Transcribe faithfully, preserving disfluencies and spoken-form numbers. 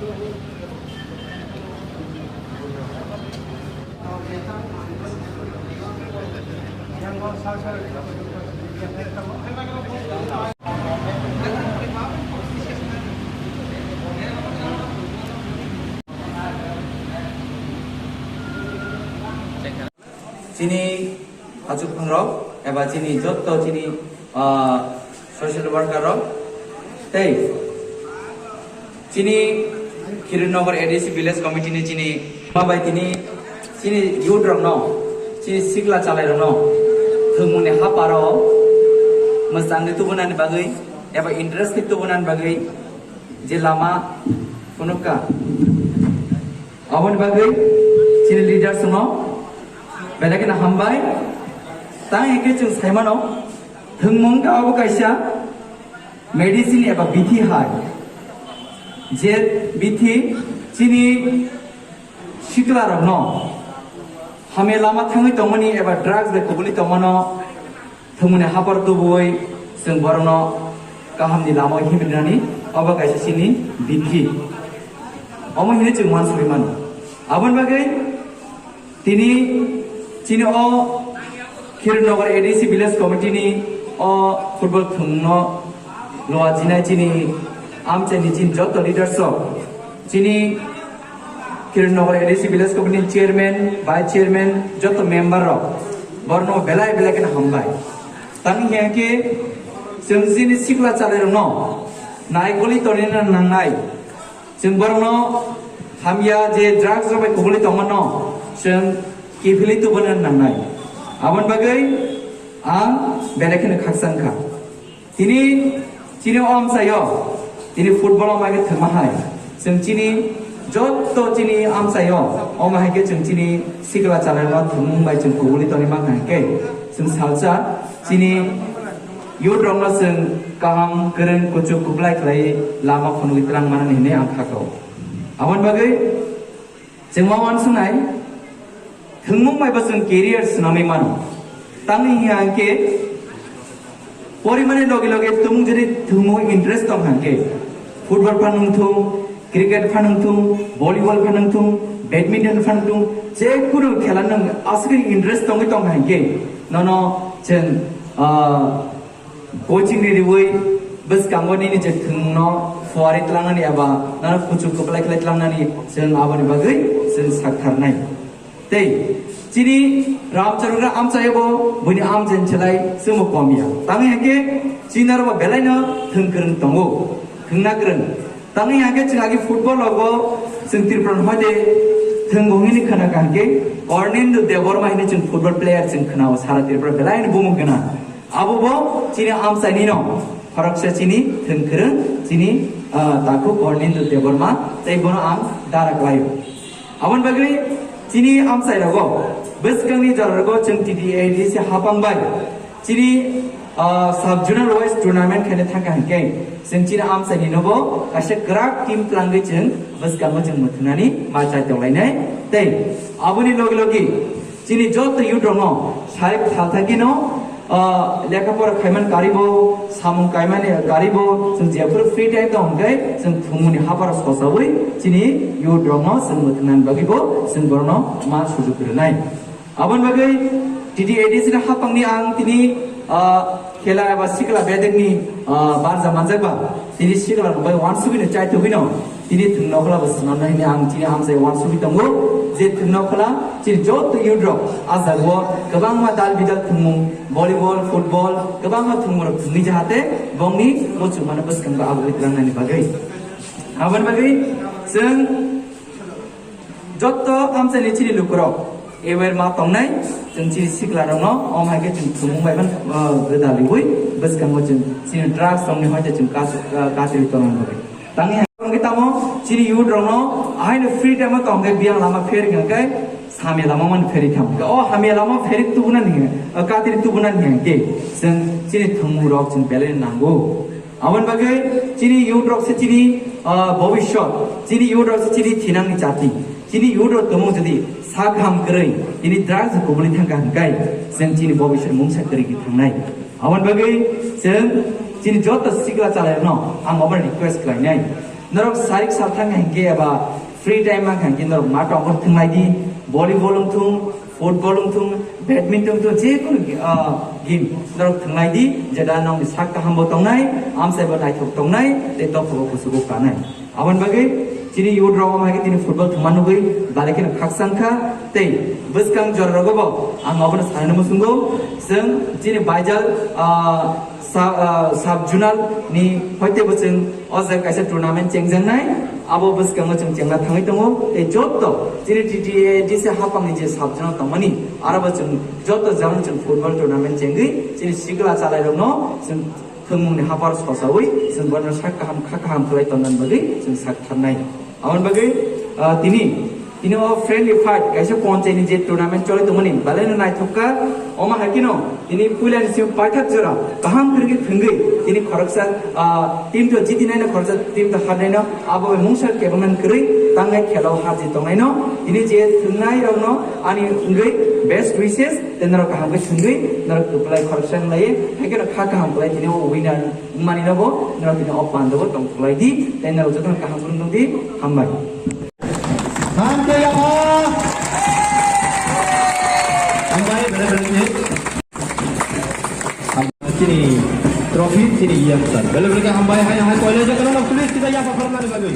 Chini achukphang rok eba chini jotto chini, ah, social worker rok tei chini Kirannagar A D C village committee ni chini ma bai tini chini youth rok no, chini sikla chalai rok no thwngmung ni haparo mwchang ni tubunani bagwi eba interest ni tubunani bagwi je lama phunukha. Aboni bagwi chini leaders no belai kheno hambai. Tang hwnkhe chwng saimano, thwngmung wngkha obo kaisa medicine eba bithi hai. Je bithi chini sikla rokno hamya lama thangwi tongmani eba drugs bai kubuli tongmano thwngmani hapar tubuwi chwng borokno kahamni lama himrinani obo kaisa chini bithi. Omo hinwi chwng uansugwi mano. Aboni bagwi tini chini o Kirannagar A D C village committee ni o football thwngno luajinai chini amchaini chini joto leaders rok chini Kirannagar A D C village committee chairman, vice chairman, joto member rok borno belai belai kheno hambai. Tang hingke chwng chini sikla chalai rokno naikoli tonina nangnai. Chwng borokno hamya je drugs rok bai kubuli tongmano chwng kiphilwi tubuna nangnai. Aboni bagwi ang belai kheno khakchang kha. Tini chini o amchaio, tini football o maikhe thwngma hai. Chwng chini jotto chini amchaio, omo hai khe chwng chini sikla chalaino thwngmung bai chwng kubuli tongwi mankha hinkhe, chwng salsa chini youth rokno chwng kaham, kwrwng, kuchuk, kwplai khlai lama phunugwi twlang manani hinwi ang kha kho. Aboni bagwi chwng ma uansuknai, thwngmung bai bo chwng career swnamwi mano. Tamni hwnka hwnkhe, porimani loge loge tumung jodi thwngmung interest tong hwnkhe, football phan wng thung, cricket phan wng thung, volleyball phan wng thung, badminton phan wng thung, je kunu khela nwng aswkhe interest tongwi tong hwnkhe, nono chwng, ah, coaching ni riwi bwskango nini je thwngno phuarwi tlangnani eba nano kuchuk kwplai khlai tlangnani chwng aboni bagwi chwng saktharnai. Tei chini Ramcharan amchaio bo buini amchaini slai chwngbo kom ya. Tangwi hwnkhe chini aro bo belaino thwng kwrwng tongo, thwngna kwrwng. Tangwi hwnkhe chwng agi football rogo chwng Tripura ni hoite thwng bo hwnwi khna kha hwnkhe Kornendu Debbarma hwnwi chwng football player chwng khna-o sara Tripura belaino bumung gwnang. Abo bo chini amchaini no, khoroksa chini thwngkwrwng, chini, ah, takhu Kornendu Debbarma, tei bono ang dara klaio. Aboni bagwi chini amchai rogo bwskangni jora rogo chwng T T A D C hapang bai chini, ah, sub zonal wise tournament khaina thangkha hinkhe chwng chini amchaini no bo kaisa kwrak team twlangwi chwng bwskango chwng mwthwngnani ma chai tonglainai. Tei aboni logi logi chini joto youth rokno sai phalthakino, ah, lekha pora khaiman karibo, samung kaimani karibo, chwng jephuru free time tong hwnkhe chwng thwngmungni haparo sosawi chini youth rokno chwng mwthwngnani bagwibo chwng borokno ma sujuk rwnai. Aboni bagwi T T A D C ni hapangni ang tini, ah, khela eba sikla bedekni, ah, barja manjakba, tini sikla rok bai uansugwino chaithogwino tini thwngnokhla bo swnamna hwnwi ang chini amchai uansugwi tongo. Je thwngnokhla chini joto youth rok ah jagao kwbangma dal bidal thwngmung, volleyball, football, kwbangma thwngmung rok thwngwi jahate bongni muchungmano bwskango abugwi tlangnani bagwi. Aboni bagwi chwng Jotto amchaini chini lukurok aware ma tongnai, chwng chini siklarokno omo hai khe chwng thwngmung bai phano, uh, gwdaliui bwskango chwng chini drugs rokni hoite chwng kas-, uh, kasri tongna bagwi. Tangwi hai wngkhe tamo chini youth rokno ahaino free time o tongkhe biyang lama pher hwnkhe samya lama man pheri thang. O hamya lama pheri tubunani, uh, katri tubunani hwnkhe chwng chini thwngmung rok chwng belai nango. Aboni bagwi chini youth rok se chini, ah, bobishyot, chini youth rok se chini thinangni chati, chini youth rok tongmung jodi sak ham kwrwi, chini drugs kubuli thangkha hwnkhe, chwng chini bobishyot mungsa kwrwi khe thangnai. Aboni bagwi chwng chini joto sikla chalairokno ang obo request khlainai. Norok sarik salthang hinkhe eba free time mang hinkhe norok ma tongkor thwnglai di, volleyball wngthung, football wngthung, badminton wngthung, je kono, ah, game norok thwnglai di, jeda nokni sak kaham bo tongnai, amsai bo naithok tongnai, tei topho bo kuchugo kanai. Aboni bagwi chini youth rok omo hai khe tini football thwngma nugwi balai kheno khakchang kha, tei bwskang jora rogo bo ang obono sanani muchungo, chwng chini Baijal, ah, sa-, ah, sub zonal ni hoite bo chwng o jaga kaisa tournament chengjaknai, abo bwskango chwng chengna thangwi tongo. Tei joto chini T T A D C haphangni je sub zonal tongmani, aro bo chwng joto jagano chwng football tournament chengwi chini sikla chalairokno chwng thwngmungni haphar sosawi chwng bono sak kaham kha kaham khlai tonnani bagwi chwng sak tharnai. Aboni bagwi, ah, tini, tini o friendly fight kaisa ponchaini je tournament choli tongmani, belai no naithok kha. Omo hai kheno tini puila ni simi paithak jora kaham kwrwi thwngwi tini khoroksa, ah, team to jiti naino, khoroksa team to har naino, abo bai mungsa kebengnan kwrwi tangai khelo harjit tongnaino. Tini je thwngnai rokno ani wngwi best wishes, tei norok kaham khe thwngwi norok kwplai khoroksa wnglaio, hai kheno kha kaham khlai tini o winner wngmani nogo norok tini o pandao tong khlai di, tei norok jotono kaham kwrwng tong di, hambai. Hamkhe yapha. Hambai, bele bele ni. Ham-, chini trophy, chini yang sar. Bele bele ke hambai, hai, hai, koile je kono, please, kita yapha khoroknani bagwi.